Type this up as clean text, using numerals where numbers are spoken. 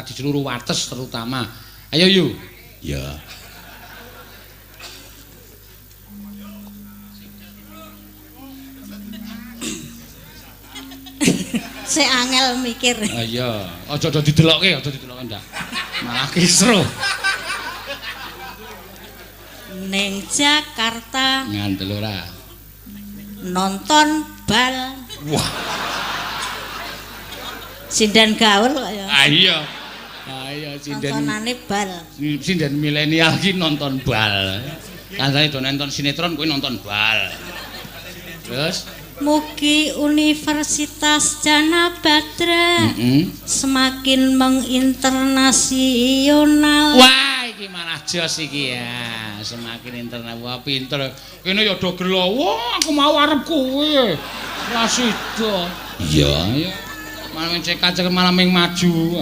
Di seluruh Wates terutama. Ayo yu. Ya. Sik angel mikir. Ah iya, aja aja didelokke, aja didelokke ndak. Malah kisruh. Ning Jakarta Ngandel ora. Nonton bal. Wah. Sinden gaul kok ya. Ah iya. Ah iya sinden. Nontonane bal. Sinden milenial ki nonton bal. Kancane do nonton sinetron kuwi nonton bal. Terus Mugi Universitas Janabadra semakin menginternasional. Wah, iki malah jos iki ya. Semakin internal. Wah, pinter. Kene ya do gelo. Wah, aku mau arep kowe. Ora sida. Iya, ya. Malah ming cekak malah ming maju.